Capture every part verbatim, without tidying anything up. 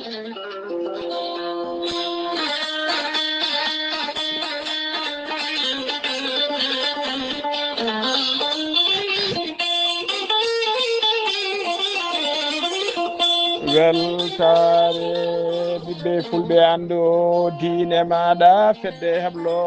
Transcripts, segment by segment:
Weltaare ɓiɓɓe fulɓe, anndu diine maaɗa, fedde heblo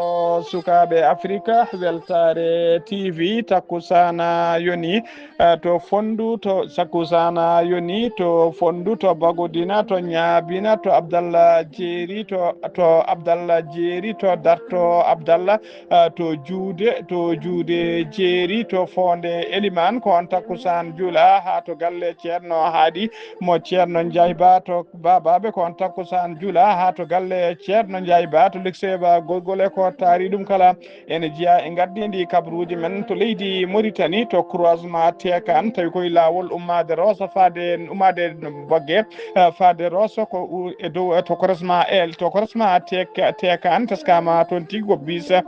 sukaaɓe Afrika, Weltaare T V, takkusaana yoni, eh, to Fonndu, to takkusaana yoni to Fonndu, to Bagodina, to Ñaabina, to Abdallah Jeeri, to, to Abdallah Jeeri, to Darto Abdallah, eh, to Juude, to Juude Jeeri, to Foonde Elimaan, ko on takkusaan juula, haa to galle Ceerno Haadi mo Ceerno Njaay Ba, to Baabaaɓe, ko on takkusaan juula, haa to galle Ceerno Njaay Ba, to Likseeba Golgole, ko taari ɗum kala. Ene jeyaa e ngardiindi kabaruuji men to leydi Moritani, to croisement Tekan, tawi koye laawol ummaade Rooso faade, ummaade Bogge, eh, faade Rooso ko u-, e dow, eh, to croisement El, to croisement Tek-, Tekan, teskama toon tigi ko bis, eh,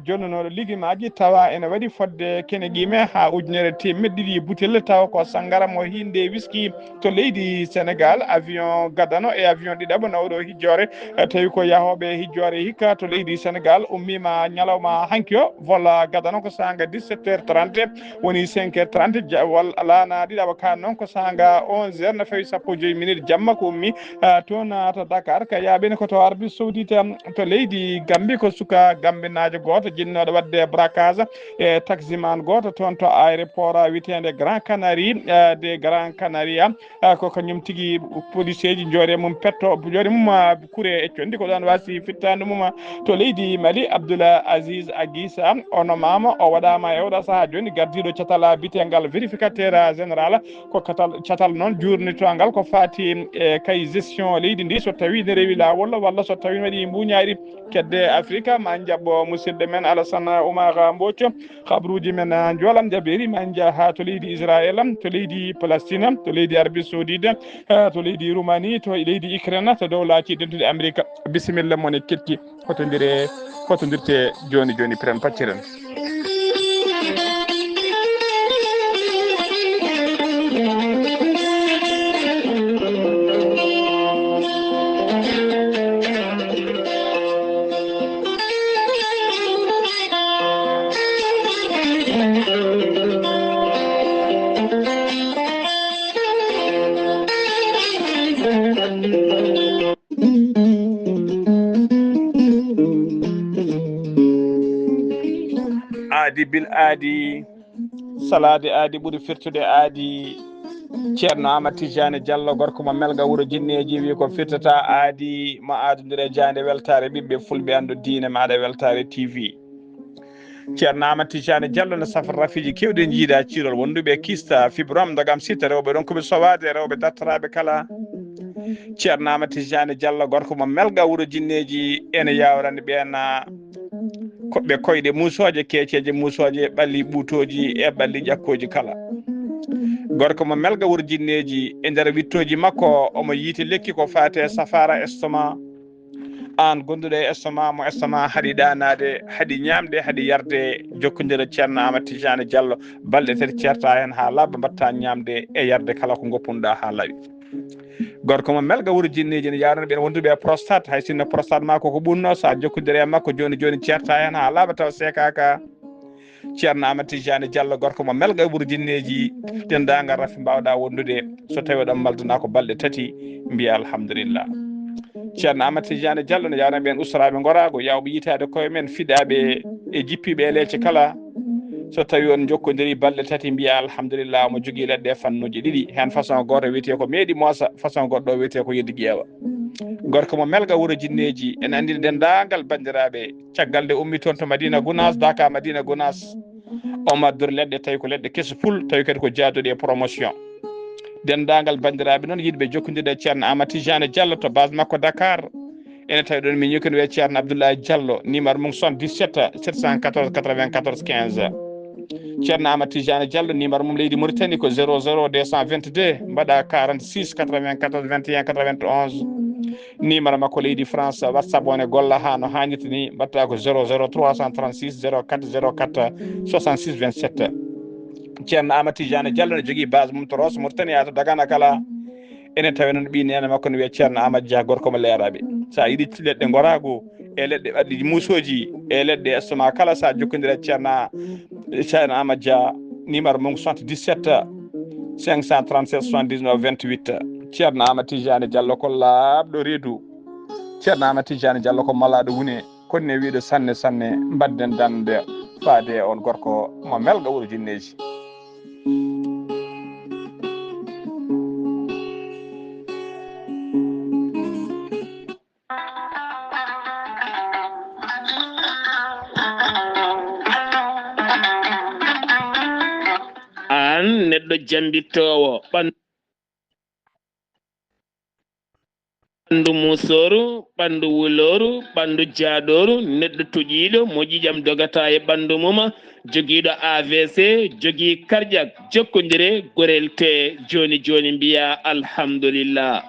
jonnunooɗo liggimaaji, tawa ene waɗi fodde kene qime haa ujunere teemedde ɗiɗi butel, tawa ko sanngara mo hiinde wiski. To leydi Senegal, avion gadano e avion ɗiɗaɓo nawɗo hijjoore, eh, tawi ko yahooɓe hijjoore hikka to leydi Senegal ummiima ñalawma hanki o. Vol gadano ko saanga dix-sept heures trente, woni cinq heures trente, ja-, wal-, laana ɗiɗaɓo ka noon ko saanga onze heures, no fawi sappo e joy minute jamma ko ummi, eh, toon to Dakar. Ka yaaɓini ko to Arabie Saoudite, to leydi Gambie, ko suka gambinaajo gooto jinnooɗo waɗde braquage e taximan gooto toon to aéroport wiyeteende Grand Canary, eh, de Grand Canaria. Ah, ko kañum tigi policeeji njoore mum petto, njoore mum, ah, kure e conndi ko ɗoon waasi fittaandu mum, ah, to leydi Mali. Abdoul Aziz Aguissa, ono maama, o waɗaama e oɗo sahaa jooni gardiiɗo catal, ah, biyeteengal vérificateur, ah, général. Ko katal, catal noon juurnitoongal ko faati e kay gestion leydi ndi, so tawii ne rewi laawol walla so tawii ne waɗi mbuuñaari kedde Afrika, ma njaɓɓo musidɗo men Alassane Oumar Mbocco. Kabaruuji men, ah, njoolam jabeeri, ma en njah haa to leydi Israel, to leydi Palestine, to leydi Arabie Saoudite, ah, to leydi Roumanie, to leydi Ukraine, to dowlaaji dentuɗi Amerika. Bisimilla mon e keɗki, fotondire, fotondirte jooni jooni, piren pacciren. Aadi bil aadi, salaade aadi ɓuri firtude aadi. Ceerno Aamadu Tijaani Jallo, gorko mo Melga, wuro Jinneeji, wi ko firtata aadi mo aadondire jaande weltaare ɓiɓɓe fulɓe, anndu diine maaɗa, Weltaare T V. Ceerno Aamadu Tijaani Jallo no safra rafiiji keewɗi, en njiida ciirol wonduɓe kista, fibrome, ndogam, sita, rewɓe ɗon ko ɓe sowaade, rewɓe dartoraaɓe kala. Ceerno Aamadu Tijaani Jallo, gorko mo Melga, wuro Jinneeji, ene yaawrani ɓeen, ah, koɓɓe koyɗe muusooje, keeceeje muusooje, ɓalli ɓuutooji e ɓalli ƴakkooji kala. Gorko mo Melga, wuro Jinneeji, e nder wittooji makko, omo yiiti lekki ko faati e safaara, estomac. Aan gonduɗo e estomac, mo estomac haɗi ɗaanaade, haɗi ñaamde, haɗi yarde, jokkondire Ceerno Aamadu Tijaani Jallo. Balɗe tati ceerta heen haa laaɓa, mbaɗta ñaamde e yarde kala ko ngoppunoɗaa haa laaɓi. Gorko mo Melga, wuro Jinneeji, ene yaarana ɓeen wonduɓe e prostate, hay sinno prostate ma koko ɓunnoo, so a jokkondire e makko jooni jooni, ceerta heen haa laaɓa taw seekaaka. Ceerno Aamadu Tijaani Jallo, gorko mo Melga, wuro Jinneeji, denndaangal rafi mbaawɗaa wondude, so tawii oɗon maldana ko balɗe tati, mbiya alhamdulillah. Ceerno Aamadu Tijaani Jallo no yaarana ɓeen ustoraaɓe ngoraagu, yaawɓe yitaade koye men, fiɗaaɓe e jippiiɓe e leece kala. So tawii on njokkondirii balɗe tati, mbiya alhamdulillah, omo jogii leɗɗe fannuuji ɗiɗi. Heen façon gooto wiyetee ko meeɗi moosa, façon goɗɗo wiyetee ko yeddi ƴeewa. Gorko mo Melga, wuro Jinneeji, ene anndina denndaangal banndiraaɓe. Caggal nde ummi toon to Madina Gunaas, Daka Madina Gunaas, omo addori leɗɗe, tawi ko leɗɗe kese pul, tawi kadi ko jaaduɗe e promotion. Denndaangal banndiraaɓe noon yiɗɓe jokkondirde e Ceerno Aamadu Tijaani Jallo to base makko Dakar. Ene tawi ɗoon miñi ko ne wiyee Ceerno Abdoulaye Jallo, numéro mum soixante-dix-sept sept cent quatorze quatre-vingt-quatorze quinze. Ceerno Aamadu Tijaani Jallo, numéro mum leydi Mauritanie ko zéro zéro deux cent vingt-deux, mbaɗa quarante-six quatre-vingt-quatorze vingt et un quatre-vingt-onze. Numéro makko leydi France, WhatsApp o ne golla haa no haanirta ni, mbaɗta ko zéro zéro trois cent trente-six zéro quatre zéro quatre soixante-six vingt-sept. Ceerno Aamadu Tijaani Jallo ne jogii base mum to Rosso Mauritanie, haa to Dagana kala. Enen tawi noon ɓii neene makko ne wiyee Ceerno Amadou Dia, gorko mo Leeraaɓe. So a yiɗi leɗɗe ngoraagu e leɗɗe ɓaɗɗi muusooji e leɗɗe estomac kala, so a jokkondirii e Ceerno, Ceerno Amadou Dia, numéro mum ko soixante-dix-sept cinq cent trente-sept soixante-dix-neuf vingt-huit. Ceerno Amadou Tidiane Diallo ko laaɓɗo reedu. Ceerno Amadou Tidiane Diallo ko malaaɗo wune. Kono ne wiyɗo sanne sanne, mbadden dande faade e on gorko mo melga wuro jinneeji. Aan neɗɗo jambittoowo ɓan- ɓanndu muusooru, ɓanndu wulooru, ɓanndu jaaɗooru, neɗɗo toƴiiɗo mo ƴiiƴam dogata e ɓanndu mum, jogiiɗo A V C, jogii karƴak, jokkondire, gorel tee jooni jooni mbiyaa alhamdulillah.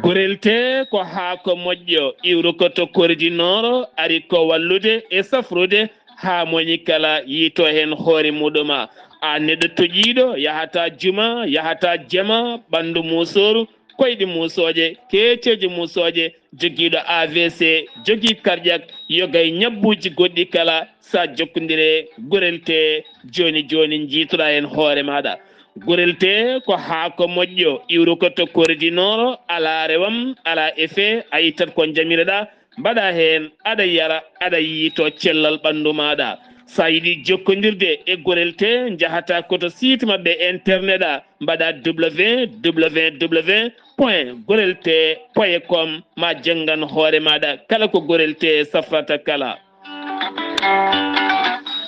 Gorel tee ko haako moƴƴo, iwrukoto kordi nooro, ari ko wallude e safrude haa moñi kala yiito heen hoore muɗuma. A neɗɗo toƴiiɗo, yahata juma, yahata jama, ɓanndu muusooru, koyɗi muusooje, keeceeje muusooje, jogiiɗo A V C, jogii karƴak, yoga e ñabbuuji goɗɗi kala, sa jokkondire gorel tee jooni jooni, njiitoɗaa heen hoore maaɗa. Gorel tee ko haako moƴƴo, iwrukoto kordi nooro, alaa rewam, alaa effet, a ittat ko njamiroɗaa, mbaɗa heen, aɗa yara, aɗa yiito cellal ɓanndu maaɗa. So a yiɗi jokkondirde e gorel tee, njahata ko to site maɓɓe internet a, mbaɗa www point gorel tee point com, ma janngan hoore maaɗa kala ko gorel tee safrata kala.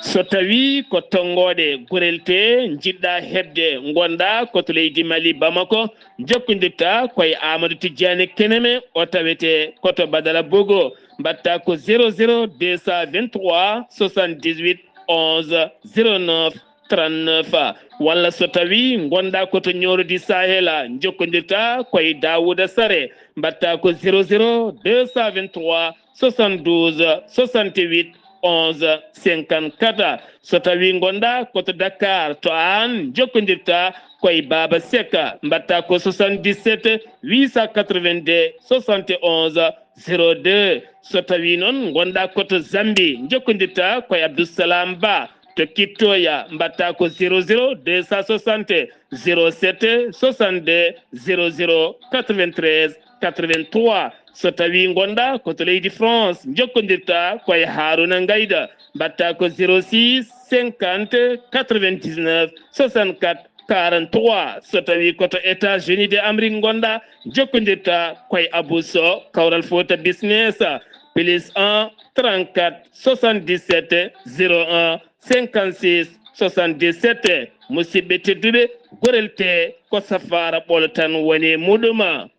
So tawii ko tonngooɗe gorel tee njiɗɗa heɓde, ngonɗa ko to leydi Mali, Bamako, njokkondirta ko e Amadou Tidiane Keneme, o tawete ko to Badala Bogo, mbaɗta ko zéro zéro deux cent vingt-trois soixante-dix-huit onze zéro neuf trente-neuf. Walla so tawii ngonɗa ko to Ñooro di Sahel, njokkondirta ko e Daouda Sare, mbaɗta ko zéro zéro deux cent vingt-trois soixante-douze soixante-huit onze cinquante-quatre. So tawii ngonɗa ko to Dakar, to aan njokkondirta ko e Baaba Sek, mbaɗta ko soixante-dix-sept huit cent quatre-vingt-deux soixante et onze zéro deux. So tawii noon ngonɗa ko to Zambie, njokkondirta ko e Abdou Salam Ba, to Kittoya, mbaɗta ko zéro zéro deux cent soixante zéro sept soixante-deux zéro zéro quatre-vingt-treize quatre-vingt-trois. So tawii ngonɗa ko to leydi France, njokkondirta ko e Haruna Ngayda, mbaɗta ko zéro six cinquante quatre-vingt-dix-neuf soixante-quatre quarante-trois. So tawii ko to États-Unis de Amérique ngonɗa, njokkondirta ko e Abou Sow, Kawral Fouta Business, plus un trente-quatre soixante-dix-sept zéro un cinquante-six soixante-dix-sept. Musidɓe tedduɓe, gorel tee ko safaara ɓolo tan woni e muɗum.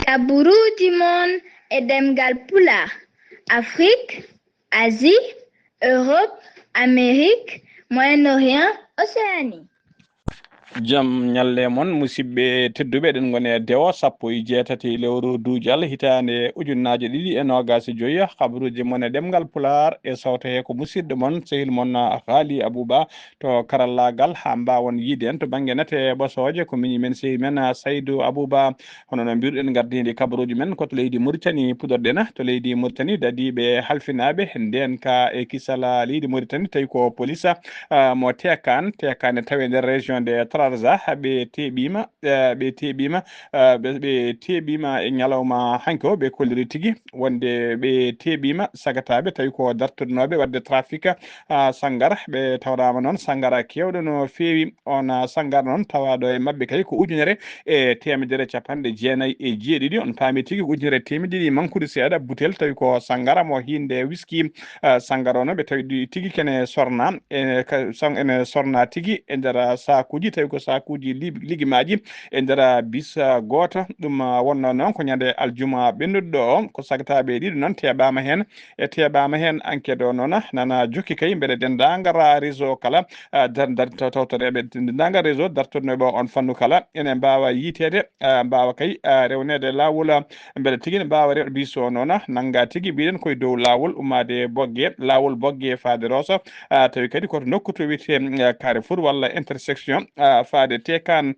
Kaburuuji mon e ɗemngal Pulaar, Afrik, Asie, Europe, Amérique, Moyen-Orient, Océanie. Jam ñalle mon, musidɓe tedduɓe, eɗen ngoni e dewo sappo e jeetati lewru duujal hitaande ujunnaje ɗiɗi e noogas e joyi. Kabaruuji mon e ɗemngal Pulaar e sawto he ko musidɗo mon, sehil mon, Haali Abuba, to karallaagal, haa mbaawon yiide en to bannge nate ɓosooje. Ko miñi men, sehil men, Saydu Abuba. Hono no mbiruɗen, ngardiindi kabaruuji men ko to leydi Mauritanie, puɗorɗen to leydi Mauritanie, dadiiɓe halfinaaɓe ndeenka e kisal leydi Mauritanie, tawi ko police, ah, mo Tekan, Tekan e tawi e nder région de Trarza, ɓe teeɓiima, eh, ɓe teeɓiima, eh, ɓe, ɓe teeɓiima e ñalawma hanki o, ɓe kolliri tigi wonde ɓe teeɓiima sagataaɓe tawi ko dartodinooɓe waɗde trafic, ah, sanngara. Ɓe tawraama noon sanngara keewɗo no feewi. On, ah, sanngara noon tawaaɗo e maɓɓe kadi ko ujunere e teemedere capanɗe jeenayi e jeeɗiɗi. On paami tigi ko ujunere e teemedde ɗiɗi mankude seeɗa butel, tawi ko sanngara mo hiinde wiski. Ah, sanngara o noon ɓe tawi ɗi tigi kene sorna, e ka-, son-, ene sorna tigi e nder, ah, saakuuji, tawi sakuuji lib-, ligimaaji e nder bis, ah, gooto. Ɗum, ah, wonnoo noon ko ñande aljuma ɓennuɗo ɗo, ko sagataɓe ɗiɗo noon teɓaama heen. E teɓaama heen enquête o noon nana jokki kay, mbeɗa denndaangal réseau kala, ah, dar-, dar-, taw-, tawtoreeɓe denndaangal réseau dartotnooɓe on fannu kala ene mbaawa yiiteede, ah, mbaawa kay, ah, rewneede laawol, ah, mbeɗa tigi ne mbaawa rewde bis o noon, ah, nannga tigi mbiɗen koye dow laawol ummaade Bogge, laawol Bogge faade Rosso, ah, tawi kadi koto nokku to wiyetee, mm, ah, Carrefour walla intersection, ah, faade Tekan.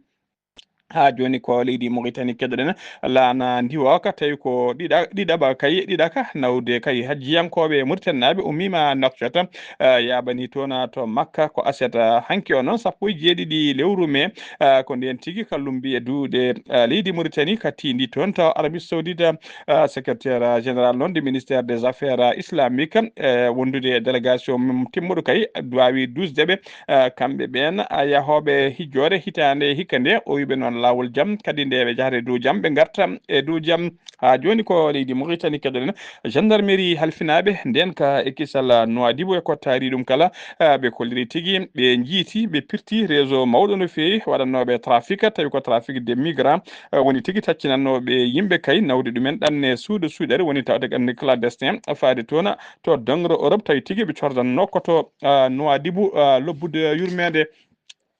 Haa jooni ko leydi Mauritanie keɗoɗen, laana ndiwooka, tawi ko ɗiɗa-, ɗiɗaɓa kay, ɗiɗaka nawde kay hajjiyankooɓe Mauritanie naaɓe ummiima Nouakchott, ah, yaaɓani toon to Makka ko aset, ah, hanki o noon sappo e jeeɗiɗi lewru mee, ah, ko ndeen tigi ka lummbi e duuɗe, ah, leydi Mauritanie ka tiindi toon to Arabie Saoudite, ah, secrétaire, ah, général noon du ministère des affaires, ah, islamiques, eh, wondude e délégation mum timmuɗo kay, waawi duusde ɓe, ah, kamɓe ɓeen, ah, yahooɓe hijjoore hitaande hikka nde, o wiɓe noon laawol jam, kadi nde ɓe njahata e dow jam, ɓe ngarta e dow jam. Haa jooni ko leydi Mauritanie keɗoɗen, gendarmerie halfinaaɓe ndeen ka e kisal Nouadhibou e ko taari ɗum kala, ah, ɓe kolliri tigi, ɓe njiiti, ɓe pirti réseau mawɗo no feewi waɗannooɓe trafic, tawi ko trafic des migrants, ah, woni tigi taccinannooɓe yimɓe kay nawde ɗumen ɗanne suuɗa suuɗere woni tawde ɗanne clandestin faade toon to dongre Europe, tawi tigi ɓe cordannoo ko to, ah, Nouadhibou, ah, lobbude yurmeende.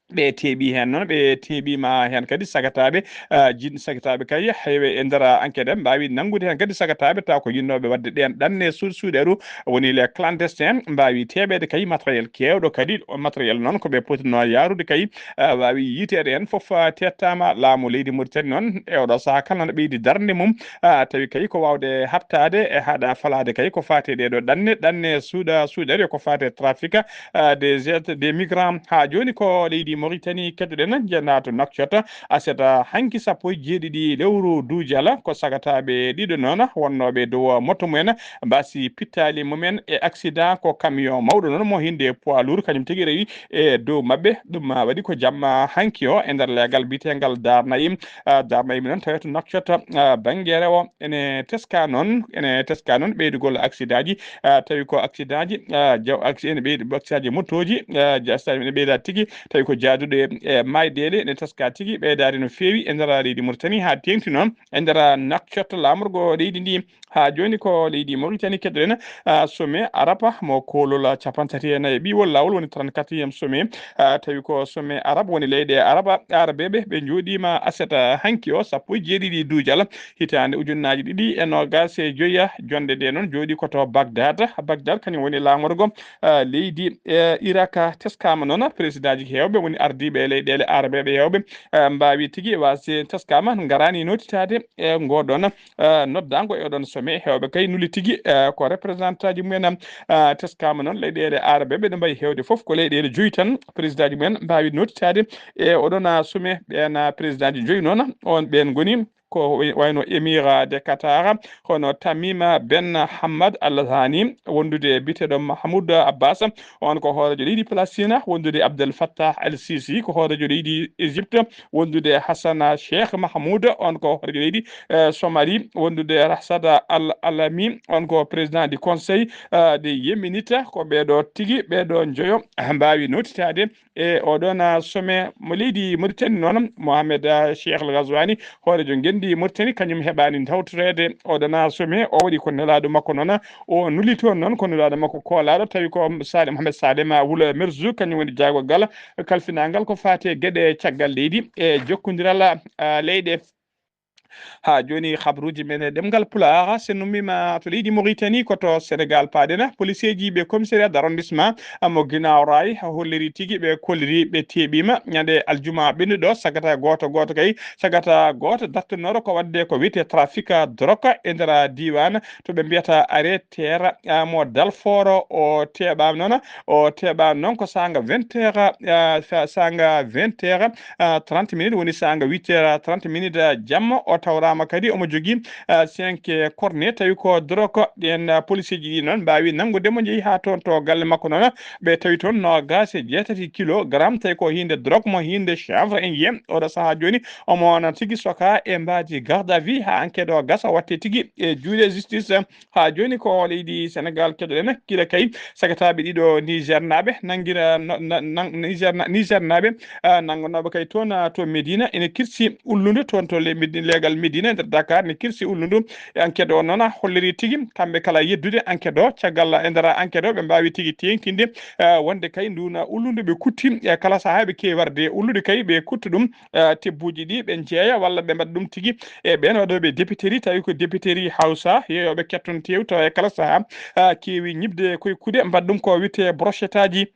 Ɓe teeɓi heen noon, ɓe teeɓiima heen kadi sagataaɓe, ah, jin-, sagataaɓe kay heewe e nder enquête, mbaawi nanngude heen kadi sagataaɓe taw ko yinnooɓe waɗde ɗeen ɗanne suuɗ-, suuɗeeru, woni les clandestins, mbaawi teeɓeede kay matériel keewɗo kadi. O matériel noon ko ɓe potinoo yaarude kay, ah, waawi yiiteede heen fof, ah, teettaama. Laamu leydi Mauritanie noon e oɗo sahaa kala no ɓeydi darnde mum, ah, tawi kay ko waawde haɓtaade e haɗa falaade kay ko faati e ɗee ɗoo ɗanne, ɗanne suuɗa-, suuɗeeru e ko faati e trafic, ah, des êtres, des migrants. Haa jooni ko leydi Mauritanie keɗoɗen, njenaa to Nouakchott, aset hanki sappo e jeeɗiɗi lewru Duujala, ko sagataaɓe ɗiɗo noon wonnooɓe dow moto mumen mbaasi pittaali mumen e accident. Ko camion mawɗo noon mo hinde poids lourd, kañum tigi rewi e dow maɓɓe. Ɗum, ah, waɗi ko jamma hanki o e nder leegal biyeteengal Darnaim. Ah, Darnaim noon tawee to Nouakchott, ah, bannge rewo. Ene teska noon, ene teska noon ɓeydugol accident ji, ah, tawi ko accident ji, ah, jaw-, acci-, ene ɓeydi accident ji motooji, ah, ja-, accident ji ene ɓeyda tigi, tawi ko jaaduɗo e, e maydeele, ene teska tigi ɓeydaade no feewi e nder leydi Mauritanie, haa teeŋti noon e nder Nouakchott, laamorgo leydi ndi. Haa jooni ko leydi Mauritanie keɗoɗen, ah, sommet Araba mo koolol capanɗe tati e nayi ɓiwol laawol woni trente-quatrième sommet, ah, tawi ko sommet Arab woni leyɗe Araba, Arabeeɓe ɓe njooɗiima aset, ah, hanki o sappo e jeeɗiɗi Duujal hitaande ujunnaaji ɗiɗi e noogaas e joya. Jonnde nde noon jooɗi ko to Bagdad. Bagdad kañum woni laamorgo, ah, leydi, eh, Irak. Teskaama noon président ji heewɓe woni ardiiɓe e leyɗeele Arabeeɓe heewɓe, ah, mbaawi tigi waasde teskaama ngaraani notitaade e ngoo ɗoon, ah, noddaango e oɗon sommet. Heewɓe kay nuli tigi, ah, ko représentant ji mumen, ah, teskaama noon leyɗeele Arabeeɓe ɗe mbayi heewde fof ko leyɗeele joyi tan président ji mumen mbaawi notitaade e oɗon, ah, sommet. Ɓeen, ah, président ji joyi noon on ɓeen ngoni ko way-, wayno Émir de Qatar, hono Tamim Ben Hamad Al Thani, wondude e biyeteeɗo Mahmoud Abbas, on ko hooreejo leydi Palestine, wondude Abdel Fattah Al Sisi, ko hooreejo leydi Égypte, wondude Hassan Sheikh Mahmoud, on ko hooreejo leydi, eh, Somali, wondude Rahsad Al Alami, on ko président du conseil, eh, des Yéménites. Ko ɓeeɗo tigi, ɓeeɗo njoyo mbaawi notitaade e oɗon, ah, sommet mo leydi Mauritanie noon. Mohamed, ah, Cheikh Al Ghazouani, hooreejo ngenndi Mauritanie, kañum heɓaani tawtoreede oɗon, ah, sommet. O waɗi ko nelaaɗo makko noon, o nuli toon noon ko nulaaɗo makko koolaaɗo, tawi ko Saleh, Mohamed Saleh ma Wula Merzouk, kañum woni jaagorgal kalfinaangal ko faati e geɗe caggal leydi e jokkondiral, ah, leyɗe. Haa jooni, habruuji men e ɗemngal Pulaar, so nummiima to leydi Mauritanie, ko to Sénégal paaɗen. Poliseeji ɓe commissariat d'arrondissement mo Guinaw Rail holliri tigi, ɓe kolliri ɓe teeɓiima ñande aljuma ɓennuɗo, sagata gooto gooto kay, sagata gooto dartinooɗo ko waɗde ko wiyetee trafic drogue e nder diiwaan to ɓe mbiyata arrêt terre, ah, mo Dalfort. O teeɓaama noon, o teeɓaama noon ko saanga vingt heures, ah, sa-, saanga vingt heures, ah, trente minutes, woni saanga huit heures trente minutes, ah, jamma. O tawraama kadi omo jogii, ah, cinq cornet, tawi ko drogue. Ɗeen, ah, policier ji ɗi noon mbaawi nanngude mo, njehi haa toon to galle makko noon, ɓe tawi toon noogaas e jeetati kilogramme, tawi ko hiinde drogue mo hiinde chanvre indien. Oɗo sahaa jooni omo wona tigi sokaa e mbaadi garde à vue haa enquête o gasa, watte tigi e juuɗe justice. Haa jooni ko leydi Senegaal keɗoɗen, gila kay sagataaɓe ɗiɗo Niger naaɓe nanngira no-, na-, nan-, Niger na-, Niger naaɓe, ah, nannganooɓe kay toon, ah, to Medina, ene kirsi ullundu toon to le-, Medi-, leegal Medina e nder Dakar, ne kirsi ullundu. E enquête o noon holliri tigi kamɓe kala yeddude enquête o, caggal e nder enquête o ɓe mbaawi tigi teeŋtinde, ah, wonde kay nduun ullundu ɓe kutti, e kala sahaa ɓe keewi warde ullude kay ɓe kutta ɗum, ah, tebbuuji ɗi ɓe njeeya walla ɓe mbaɗa ɗum tigi e ɓeen waɗooɓe debiteri, tawi ko debiteri Hausa, yeeyooɓe ketton teew tawa e kala sahaa, ah, keewi ñiɓde koye kuuɗe, mbaɗa ɗum ko wiyetee brochettaaji.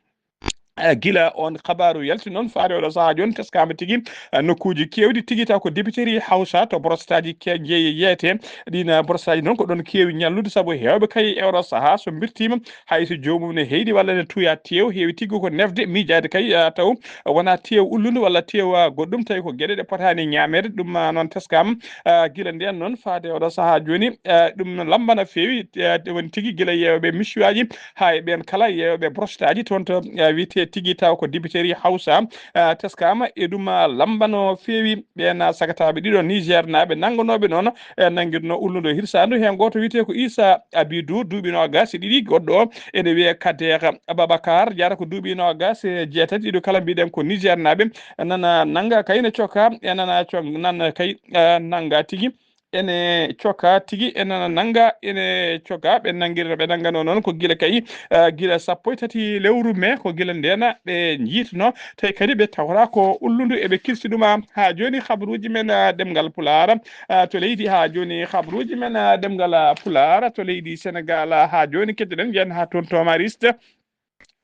Ah, gila on kabaaru yalti noon, faade oɗo sahaa jooni, teskaama tigi, ah, nokkuuji keewɗi tigi, taw ko debiteri Hausa to brochettaaji ke-, jeeye-, yeeyetee. Ɗiin, ah, brochettaaji noon ko ɗoon keewi ñallude, sabu heewɓe kay e oɗo sahaa so mbirtiima, hay so joomum ne heyɗi walla ne tuya teew, heewi tigi ko nefde miijaade kay, ah, taw wonaa teew ullundu walla teew, ah, goɗɗum, tawi ko geɗe ɗe potaani ñaameede. Ɗum, ah, noon teskaama, ah, gila ndeen noon faade oɗo sahaa jooni, ah, ɗum lamba no feewi, ah, woni tigi gila yeewɓe misuwaaji haa e ɓeen kala yeewɓe brochettaaji toon to, ah, wiyetee tigi taw ko debiteri Hausa, ah, teskaama e ɗum, ah, lamba no feewi. Ɓeen, ah, sagataaɓe ɗiɗo Niger naaɓe nannganooɓe noon, e nanngirno ullundu hirsaandu. Heen gooto wiyetee ko Issa Abidou, duuɓi noogaas e ɗiɗi, goɗɗo o ene wiyee Kader Ababakar, jara ko duuɓi noogaas e jeetati, ɗiɗo kala mbiɗen ko Niger naaɓe. Nana nannga kay ne coka, e nana co-, nana kay, eh, nannga tigi. Ene coka tigi, e nana nannga, ene coka. Ɓe nanngirno, ɓe nannganoo noon ko gila kay, eh, gila sappo e tati lewru mee, ko gila ndeena ɓe njiitno, tawi kadi ɓe tawra ko ullundu eɓe kirsi ɗum. Haa jooni, habruuji men, eh, ɗemngal Pulaar, eh, to leydi, haa jooni, habruuji men, eh, ɗemngal, eh, Pulaar to leydi Senegaal, eh, haa jooni, keddoɗen, njiyen haa toon to Mariste,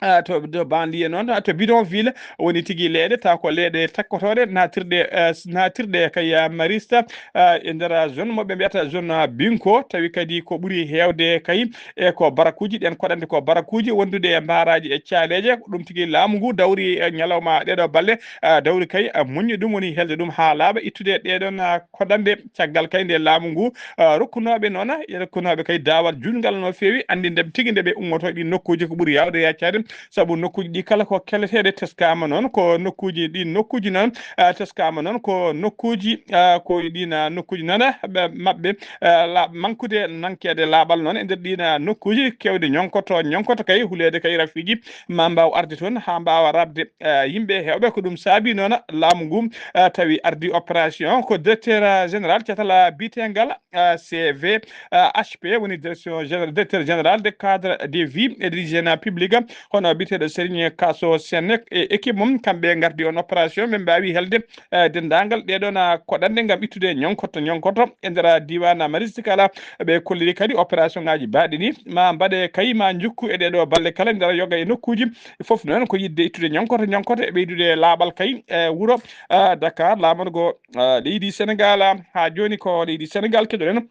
eh, to, to banlieue noon, eh, to bidonville, woni tigi leeɗe, taw ko leeɗe takkotooɗe, naatirɗe, eh, s-, naatirɗe kay, eh, Mariste, eh, e nder zone mo ɓe mbiyata zone, eh, Binko, tawi kadi ko ɓuri heewde kay e ko barakuuji, ɗeen koɗanɗe ko barakuuji wondude e mbaaraaji e caaleeje. Ko ɗum tigi laamu ngu dawri e ñalawma ɗeeɗo balle, ah, dawri kay, ah, muññi ɗum, woni helde ɗum haa laaɓa, ittude ɗeeɗoon, ah, koɗanɗe. Caggal kay nde laamu ngu, ah, rokkunooɓe noon, e rokkunooɓe kay daawal juutngal no feewi, anndinde tigi nde ɓe ummotoo ɗi nokkuuji ko ɓuri yaawde yaccaade, sabu nokkuuji ɗi kala ko kelleteeɗe teskaama noon, ko nokkuuji ɗi nokkuuji noon, ah, teskaama noon ko nokkuuji, ah, ko ɗiin, ah, nokkuuji noon, ah, ɓe, maɓɓe, eh, la-, mankude nankeede laaɓal noon e nder ɗiin, eh, nokkuuji keewɗi ñonkoto, ñonkoto kay huleede kay rafiiji ma mbaaw arde toon haa mbaawa raɓde, eh, yimɓe heewɓe. Ko ɗum saabi noon laamu ngu, eh, tawi ardi opération ko directeur, eh, général catal, eh, biyetengal, eh, C V, eh, H P, woni direction général, directeur général de cadre de vie et de l'hygiène publique, hono biyeteeɗo Serigne Kaso Sène e équipe mum, kamɓe ngardi on opération, ɓe mbaawi helde eh, denndaangal ɗee ɗoon, ah, koɗanɗe ngam ittude ñonkoto, ñonkoto e nder, ah, diiwaan, ah, Mariste kala. Ɓe kolliri kadi opération ŋaaji baaɗi ni ma mbaɗe kay ma njukku e ɗee ɗoo balɗe kala nder yoga e nokkuuji. Fof noon ko yiɗde ittude ñonkoto, ñonkoto e ɓeydude laaɓal kay e wuro, ah, Dakar, laamorgo, ah, leydi Senegaal. Haa jooni ko leydi Senegaal keɗoɗen.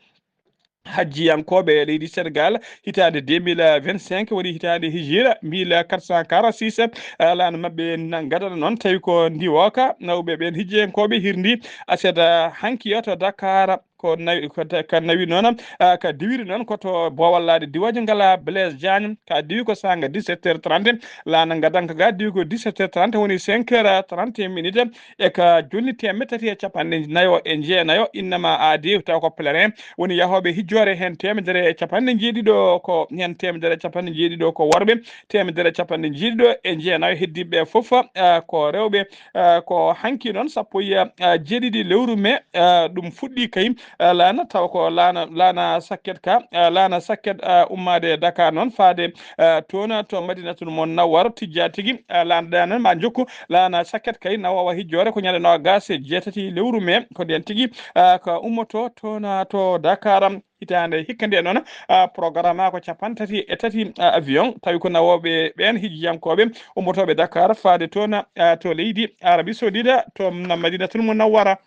Hajjiyankooɓe leydi Senegaal, hitaande deux mille vingt-cinq woni hitaande hijira mille quatre cent quarante-six, eh, laana maɓɓe na gadana noon, tawi ko ndiwooka nawɓe ɓeen hijjiyankooɓe hirndi aset, eh, hanki o to Dakar. Ko nawi, ko ta-, ka nawi noon, eh, ka diwiri noon ko to boowal laaɗe diwaaji ngala Blaise Diagne, ka diwi ko saanga dix-sept heures trente, laana gadanka ga diwi ko dix-sept heures trente, woni cinq heures trente et un minutes. E ka jonni teemedde tati e capanɗe nayo e jeenayo, innama aadi, taw ko pèlerin woni yahooɓe hijjoore, heen teemedere e capanɗe jeeɗiɗo ko, heen teemedere e capanɗe jeeɗiɗo ko worɓe, teemedere e capanɗe jeeɗiɗo e jeenayo heddiiɓe fof, ah, ko rewɓe. Ah, ko hanki noon sappo e, ah, jeeɗiɗi lewru mee, ah, ɗum fuɗɗi kay, ah, laana, taw ko laana, laana sakket ka, ah, laana sakket, ah, ummaade Dakar noon faade, ah, toon to Madinatul Munawwara tijja tigi, ah, laana ɗa noon ma jokku laana sakket kay nawowa hijjoore ko ñande noogaas e jeetati lewru mee. Ko ndeen tigi, ah, ko ummoto toon, ah, to Dakar. Hitaande hikka nde noon, ah, programme ko capanɗe tati e tati, ah, avion, tawi ko nawooɓe ɓeen hijjiyankooɓe ummotooɓe Dakar faade toon, ah, to leydi Arabie Saoudite, to Madinatul Munawwara.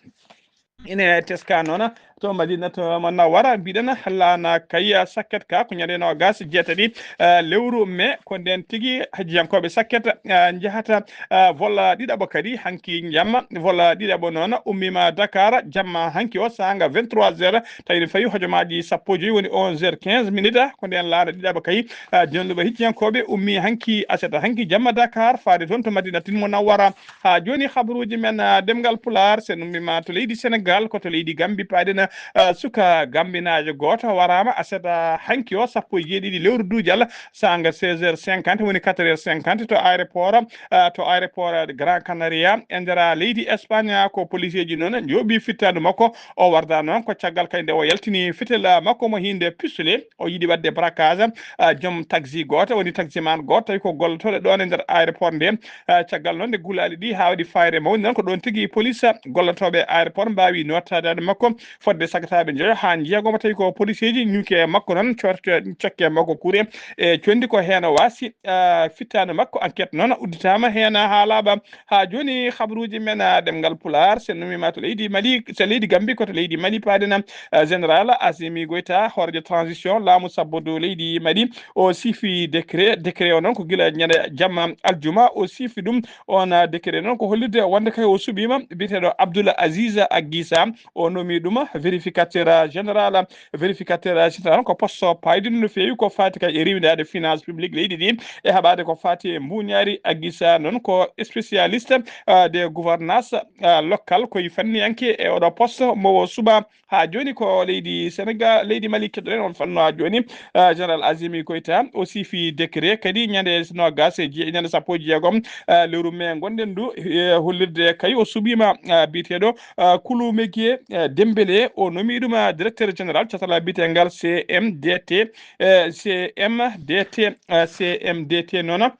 Ine teska noon, To Madina to Munawwara, mbiɗen laana kay sakket ka ko ñande noogas e jeetati, eh, lewru mai, ko nden tigi hajjiyankooɓe sakket, eh, njahata, eh, vol ɗiɗaɓo kadi hanki jamma. Vol ɗiɗaɓo noon ummima Dakar jamma hanki o saanga vingt-trois heures, tawi ne fawi hojomaaji sappo e joyi woni onze heures quinze minutes. Ko nden laana ɗiɗaɓo kay, eh, jonnuɓe hajjiyankooɓe ummi hanki aset hanki jamma Dakar faade toon to Madinatul Munawwara. Ha joni habaruji men, ah, ɗemngal Pulaar, sen ummima to leydi Senegal, ko to leydi Gambi paaɗen, ah, suka gambinaajo gooto waraama aset hanki o sappo e jeeɗiɗi lewru duujal, saanga seize heures cinquante, woni quatre heures cinquante to aéroport, ah, to aéroport Grand Canaria e nder leydi Espagne. Ko policeji noon njooɓi fittaandu makko, o warda noon ko caggal kay nde o yaltini fitel makko mo hinde pistolet, o yiɗi waɗde braquage, ah, joom taxi gooto, woni taximan gooto, tawi ko gollotooɗo ɗoon e nder aéroport nde. Ah, caggal noon nde gulaali ɗi haa waɗi fayre mawni noon, ko ɗoon tigi police gollotooɓe aéroport mbaawi nootaade makko fodde sagataaɓe njoyo haa njeegomo, tawi ko policeji ñuuki e makko noon, coorte, cokke makko kuure e condi ko heen o waasi, ah, fittaandu makko. Enquête noon udditaama heen haa laaɓa. Haa jooni habaruuji men, ah, ɗemngal Pulaar, sen ummima to leydi Mali, so leydi Gambi ko to leydi Mali paaɗen, ah, Général Assimi Goïta, hooreejo transition laamu sabbudu leydi Mali, o siifi décret. Décret o noon ko gila ñande jamma aljuma o siifi ɗum. On, ah, décret noon ko hollirde wonde kay o suɓiima biyeteeɗo Abdoul Aziz Aguissa, o nomi ɗum vérificateur général. Vérificateur général ko poste paydinɗo no feewi ko faati kay e rewindaade finance publique leydi ndi e haɓaade ko faati e mbuñaari. Aguissa noon ko spécialiste, ah, de gouvernance, ah, locale, koye fanniyanke e oɗo poste mo o suɓa. Haa jooni ko leydi Senegal, leydi Mali keɗoɗen on fannu haa jooni. Ah, Général Assimi Goïta o siifi décret kadi ñande noogas e je-, ñande sappo e jeegom, ah, lewru mai ngonɗen ndu, e hollirde kay o suɓiima, ah, biyeteeɗo, ah, Kulu Megie, ah, Dembélé, o nomi ɗum, ah, directeur général catal biyetengal C M D T, eh, C M D T, ah, C M D T noon.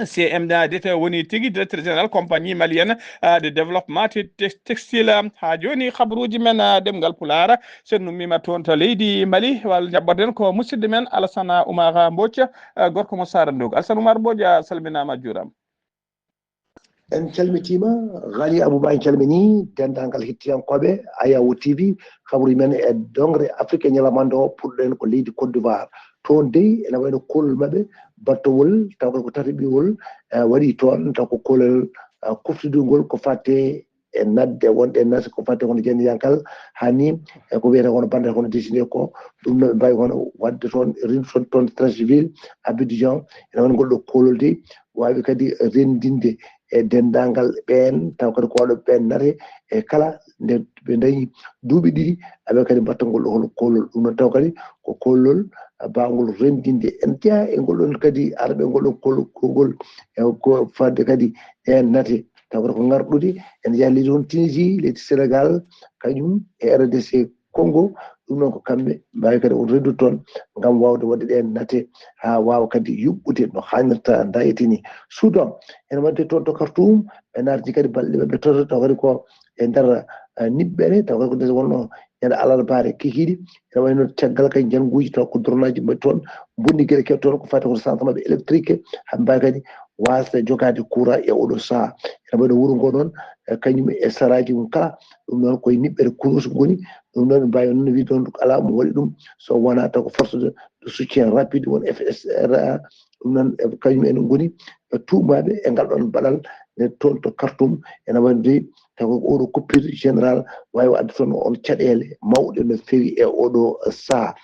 C M D T woni tigi directeur général compagnie malienne, ah, de développement te-, te-, textile. Haa jooni habaruuji men, ah, ɗemngal Pulaar, sen ummima toon to leydi Mali, walla njaɓɓoɗen ko musidɗo men Alassane Oumar Mbodj, ah, gorko mo Saara Ndogo. Alassane Oumar Mbodj, a salminaama, a juuraama. En calmitiima, Ghali Abouba, en calminii denndaangal hettiyankooɓe Ayawo T V. Habaruuji men e doŋre Afrik e ñalawma hannde o, puɗɗoɗen ko leydi Côte d'Ivoire. Toon dey, ene wayno koolol maɓɓe battowol, taw ko tataɓiwol, eh, waɗi toon, taw ko koolol, eh, kuftidungol ko fatte e naatde wonde e naatde ko fatte kono janndiyankal, haa ni e ko wiyata kono bannde kono décidé ko, ɗum no ɓe mbaawi kono waɗde toon, rendu toon, toon Treichville, Abidjan, ene woni ngol ɗo koolol dey, waawi kadi renndinde e denndaangal ɓeen, taw kadi ko waɗo ɓeen nate e kala nde ɓe ndañi duuɓi ɗiɗi, aɓe kadi mbatta ngol ɗo hono koolol. Ɗum noon taw kadi ko koolol baawngol renndinde. En jeyaa e ngol ɗon kadi arɓe ngol ɗon koolol, koolol, e ko fadde kadi ɗeen nate. Taw kadi ko ngarɗude, en jeyaa leydi toon Tunisie, leydi Sénégal, kañum e R D C Congo, ɗum noon ko kamɓe mbaawi kadi on rendude toon ngam waawde waɗde ɗeen nate haa waawa kadi yuɓɓude no haanirta ndayetini. Soudan, ene waɗde toon to Khartoum, ɓe naatni kadi balɗe maɓɓe toto, taw kadi ko e nder, eh, niɓɓere, taw kadi ko nde wonno ñande alarbaare kikiiɗe, ene wayi no caggal kadi njannguuji, taw ko drone aji mbaɗi toon, mbonni geɗe keewɗe toon ko faati kono centre maɓɓe électrique, haa mbaawi kadi waasde jogaade courant e oɗo sahaa. Ene wayi no wuro ngo noon, eh, kañum e saraaji mum kala, ɗum noon koye niɓɓere kurus ngoni, ɗum noon ɓe mbaawi noon wiide noon alaa mo waɗi ɗum, so wonaa taw ko force de, de soutien rapide, won F S R A, ɗum noon, eh, kañum en ngoni, eh, tuumaaɓe e ngal ɗoon baɗal, nde toon to Khartoum, ene waɗi taw ko oɗo coupure général waawi waɗde toon on caɗeele mawɗe no feewi e oɗo sahaa.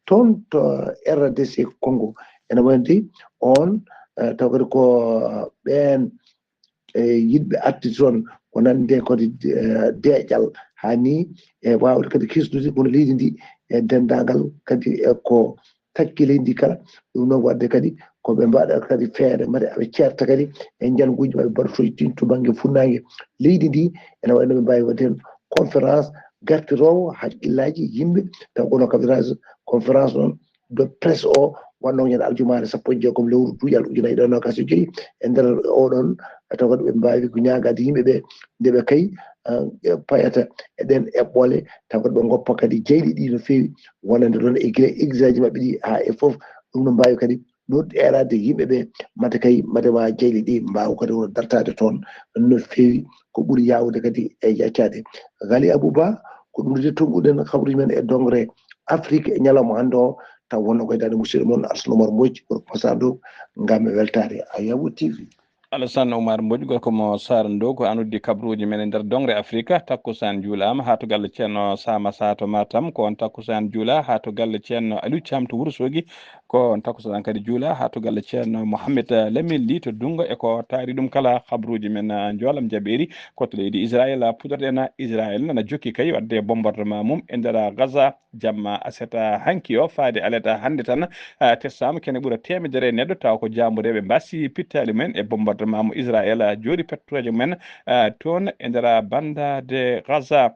Toon to R D C Congo, ene waɗi on, eh, taw kadi ko ɓeen, eh, yiɗɓe artude toon ko nande kadi, eh, deeƴal, haa ni e waawde kadi hisnude kono leydi ndi e denndaangal kadi e ko takki leydi ndi kala. Ɗum noon waɗde kadi ko ɓe mbaɗa kadi feere, mbaɗa ɓe ceerta kadi e njannguuji maɓɓe baɗotooji ɗin to bannge funnaange leydi ndi. Ene wayi no ɓe mbaawi waɗde heen conférence gartiroowo hakkillaaji yimɓe, taw kono conférence, conférence noon de presse o waɗnoo ñande aljumaare sappo e jeegom lewru duuƴal ujunaaji ɗiɗi e noogaas e joy. E nder oɗon, taw kadi ɓe mbaawi ko ñaagaade yimɓe ɓe nde ɓe kay, eh, payata e ɗeen eɓɓoole, taw kadi ɓe ngoppa kadi jeyɗe ɗi no feewi wonande ɗoon e gila exigence maɓɓe ɗi haa e fof. Ɗum no mbaawi kadi nootɗi eeraade yimɓe ɓe, mate kay, mate ma jeyɗe ɗi mbaawa kadi won dartaade toon no feewi, ko ɓuri yaawde kadi e yaccaade. Ghali Abouba, ko Ɗum nde tonguɗen habaruji men e dongre Afrique e ñalawma hannde o, taw wonno ko e daande musidɗo mon Alassane Oumar Mbodj, wuro Fasandu, ngam e weltaare Ayabo T V. Alassane Oumar Mbodj, gorko mo Sara Ndow, ko an uddi kabaruji men e nder dongre Afrique. Takkusaan juulaama haa to galle Ceerno Sama Sa to Matam, ko on takkusaan juula haa to galle Ceerno Aliou Thiam to Wuro Sogi, ko on takkusaan kadi juula haa to galle Ceerno Mohamed Lamine Ly to Dungo, e ko taari ɗum kala habaruji men, ah, njoolam jaɓeeri. Ko to leydi Israel, ah, puɗɗorɗen, ah, Israel nana jokki kay waɗde bombardement mum e nder, ah, Gaza. Jamma aset, ah, hanki o faade alet, ah, hannde tan, ah, tessaama kene ɓura teemedere neɗɗo tawa ko jaambureeɓe mbasi pittaali mumen e bombardement mo Israel, ah, jooɗi pettooje mumen, ah, toon e nder, ah, banda de Gaza.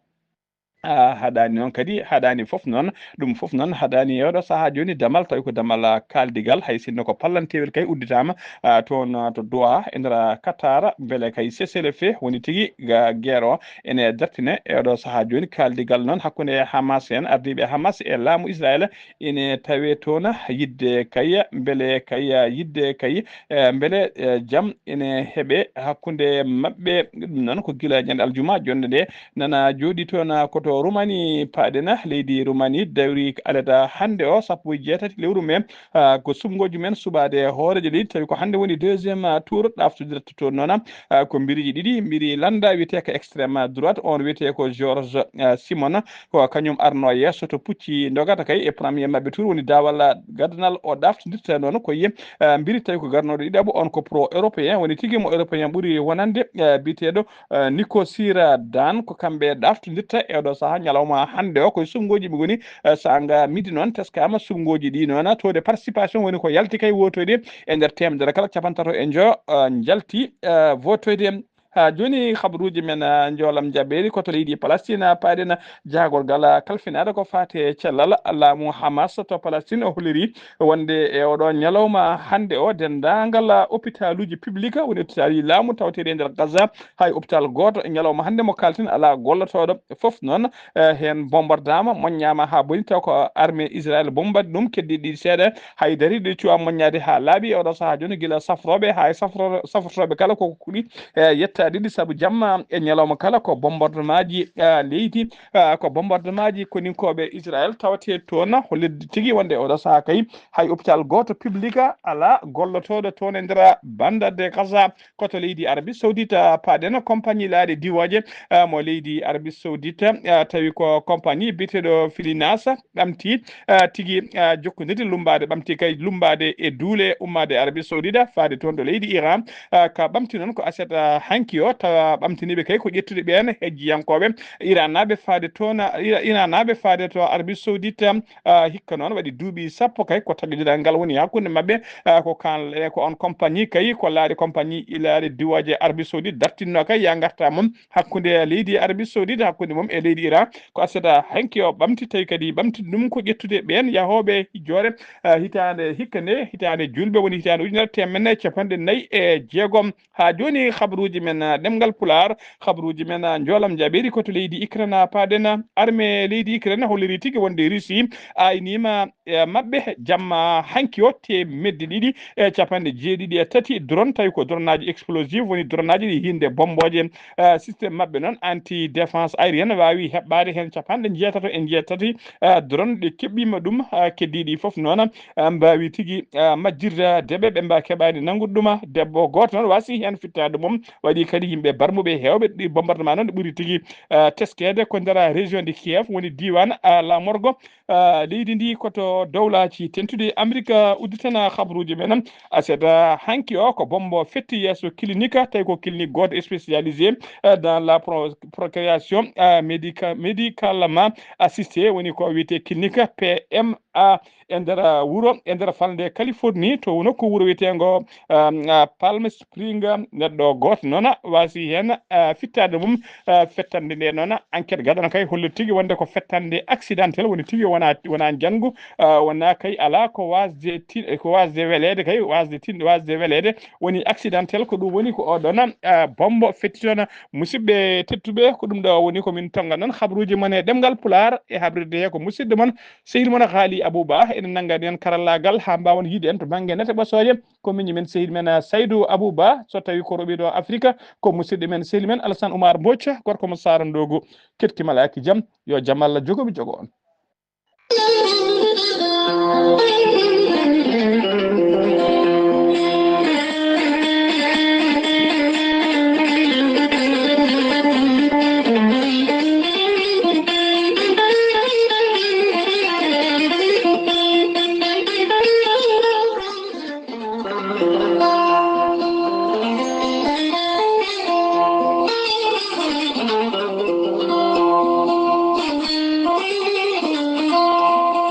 Ah, haɗaani noon kadi, haɗaani fof noon, ɗum fof noon haɗaani e oɗo sahaa jooni damal, tawi ko damal, ah, kaaldigal, hay sinno ko pallanteewel kay udditaama, ah, toon, ah, to Doha, e nder, ah, Qatar, mbele kay cessez-le-feu woni tigi ga-, guerre o ene dartine e oɗo sahaa jooni. Kaaldigal noon hakkunde Hamas en, ardiiɓe Hamas e laamu Israel ene tawe toon, yidde kay, mbele kay, yidde kay, eh, mbele, eh, jam ene heɓe hakkunde maɓɓe. Ɗum noon ko gila ñande aljuma, jonde nde nana jooɗi toon, ko to Roumanie paaɗen. Leydi Roumanie dawri alada hannde o, sappo e jeetati lewru mai, ah, ko suɓngooji men suɓaade hooreejo leydi, tawi ko hannde woni deuxième, ah, tour ɗaftodirta toon noon. Ah, ko mbiriji ɗiɗi, mbiri lannda wiyetee ko extrême droite, on wiyetee ko George, ah, Simon, ko kañum arno yeeso to pucci ndogata kay e premier maɓɓe tour, woni daawal, ah, gadanal o ɗaftodirta noon ko ye, ah, mbiri tawi ko garnooɗo ɗiɗaɓo, on ko pro-européen, woni tigi mo européen ɓuri wonande, ah, biyeteeɗo, ah, Nico Sira Dan, ko kamɓe ɗaftodirta e oɗo sahaa ñalawma hannde o, koye suɓngooji ɓe ngoni, ah, saanga midi noon teskaama suɓngooji ɗi noon, taux de participation woni ko yalti kay wotoyde e nder teemedere kala capantato e njo, ah, njalti, ah, votoyde. Haa jooni, habaruuji men, ah, njoolam jaɓeeri ko to leydi Palestine, ah, paaɗen jahagol gal, ah, kalfinaade ko faati e cellal laamu Hamas to Palestine. O holliri wonde e oɗo ñalawma hannde o, denndaangal, ah, hôpitaluuji public, woni hôpitaaluuji laamu tawateeɗi e nder Gaza, hay hôpital gooto e ñalawma hannde mo kalten alaa gollotooɗo. Fof noon, eh, heen bombardaama, moññaama haa boni, taw ko armée Israël bombardi ɗum, keddiiɗi ɗiɗi seeɗa, hay dariiɗo cuwaa moññaade haa laaɓi. E oɗo sahaa jooni, gila safrooɓe haa e safro-, safrotooɓe kala ko kuɗi, eh, yettaa ɗiɗi, sabu jamma e ñalawma kala ko bombardemaaji, ah, leydi, ah, ko bombardemaaji koninkooɓe Israël tawetee toon, hollirde tigi wonde oɗo sahaa kay hay hôpital gooto public alaa gollotooɗo toon e nder banda de Gaza. Ko to leydi Arabie Saoudite, ah, paaɗen compagnie laaɗe diwooje, ah, mo leydi Arabie Saoudite, ah, tawi ko compagnie biyeteeɗo Filinas ɓamti, ah, tigi, ah, jokkondirde lummbaade, ɓamti kay lummbaade e duule ummaade Arabie Saoudite faade toon to leydi Iran. Ah, ka ɓamti noon ko aset, ah, hanki o, tawa ɓamtiniiɓe kay ko ƴettude ɓeen hejjiyankooɓe Iran naaɓe faade toon, ah, Ira-, Iran naaɓe faade to Arabie Saoudite. Ah, hikka noon waɗi duuɓi sappo kay ko taƴodiral ngal woni hakkunde maɓɓe. Ah, ko kan, eh, ko on compagnie kay, ko laaɗe compagnie laaɗe diwooje Arabie Saoudite dartinno kay ya ngarta mum hakkunde leydi Arabie Saoudite, hakkunde mum e leydi Iran. Ko aset hanki o ɓamti, tawi kadi ɓamti ɗum ko ƴettude ɓeen yahooɓe hijjoore, ah, hitaande hikka nde, hitaande juulɓe, woni hitaande ujunere teemedde capanɗe nayi e jeegom. Haa jooni, habaruuji men, ah, ɗemngal Pulaar, habaruuji men, ah, njoolam jaɓeeri ko to leydi Ukraine, ah, paaɗen, ah, armée leydi Ukraine holliri tigi wonde Russie ayniima, eh, maɓɓe jamma hanki o teemedde ɗiɗi e capanɗe jeeɗiɗi e tati drone, tawi ko dronaaji explosif, woni dronaaji ɗi hiinde bommbooje. Eh, système maɓɓe noon anti défense aérienne waawi heɓɓaade heen capanɗe njeetato e njeetati, eh, drone ɗe keɓɓiima ɗum, eh, keddiiɗi fof noon, eh, mbaawi tigi, eh, majjirde deɓe ɓe mbaa keɓaani nanngude ɗum. Debbo gooto noon waasi heen fittaade mum. Waɗi kadi yimɓe barmuɓe heewɓe ɗi bombardement noon ɓuri tigi, eh, teskeede ko nder région de Kiev, woni diiwaan, eh, La Morgo, eh, leydi ndi ko to Dowlaaji Tentuɗi Amerik, eh, udditana habaruuji men. Aset hanki o ko bombo fetti yeeso clinique, tawi ko clinique gooto spécialisé, eh, dans la pro-, procréation, eh, médica-, médicalement assistée, woni ko wiyetee clinique P M A e nder, ah, wuro, e nder falnde Californie, to nokku wuro wiyeteengo, ah, ah, Palm Spring. Neɗɗo gooto noon waasi heen, ah, fittaade mum, ah, fettande nde noon. Enquête gadano kay hollit tigi wonde ko fettande accidentel woni tigi wona wona njanngu, ah, wona kay alaa ko waasde tin-, ko waasde weleede kay, waasde tin-, waasde weleede woni accidentel, ko ɗum woni ko oɗon, ah, bombo fettitono. Musidɓe tedduɓe, ko ɗum ɗo woni ko min tonnga noon habruuji mon e ɗemngal Pulaar e habrirde he ko musidɗo mon, sehil mon Haali Abou Ba, ene nanngani en karallaagal haa mbaawon yiide en to bannge nete ɓosooje. Ko miñi men sehil men, ah, Saydou Abou Ba, so tawii ko rooɓe ɗo Afrika, ko musidɗo men sehil men Alassane Oumar Mbodj, gorko mo Saara Ndogu. Keɗki malaaki jam, yo jam Allah jogo mi jogo on.